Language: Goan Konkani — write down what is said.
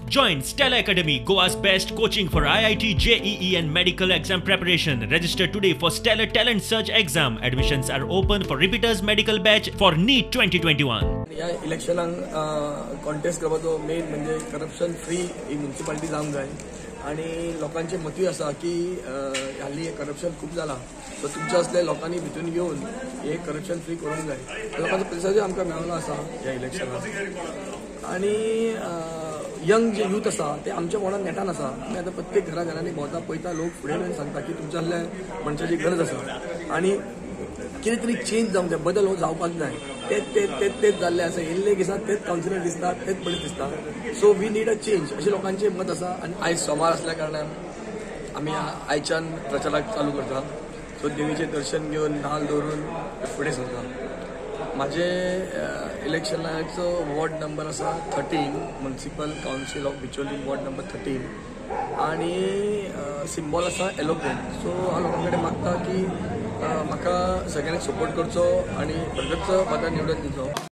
Join Stella Academy, Goa's best coaching for IIT, JEE and medical exam preparation. Register today for Stellar Talent Search exam. Admissions are open for repeaters medical batch for NEET 2021. ह्या इलेक्शनाक कॉन्टेस्ट करपाचो मेन म्हणजे करप्शन फ्री ही म्युन्सिपालिटी जावंक जाय आनी लोकांचें मतूय आसा की हालीं हें करप्शन खूब जालां, सो तुमच्या असल्या लोकांनी भितून घेवन हें करप्शन फ्री करूंक जाय. लोकांचो प्रतिसादूय आमकां मेळ्ळो आसा ह्या इलेक्शनाक आनी यंग जे यूथ आसा ते आमच्या वांगडा नेटान आसा. आमी आतां प्रत्येक घरा घरांनी भोंवता, पळयता, लोक फुडें येवन सांगता की तुमच्या असल्या मनशाची गरज आसा आनी कितें तरी चेंज जावंक जाय, बदल हो जावपाक जाय. तेच तेच तेच तेच जाल्ले आसा, येयल्ले दिसा तेच कावन्सिलर दिसता, तेच पयलीं दिसता. So we need a change अशें लोकांचें मत आसा आनी आयज सोमार आसल्या कारणान आमी आयच्यान प्रचाराक चालू करता. सो देवीचें दर्शन घेवन नाल्ल दवरून फुडें सरता. म्हाजे इलेक्शनाचो वॉर्ड नंबर आसा 13, municipal council of Bicholim ward number 13 आनी सिंबॉल आसा एलोप्लेन. सो हांव लोकां कडेन मागता की म्हाका सगळ्यांनी सपोर्ट करचो आनी भरगच्च म्हाका निवडून दिवचो.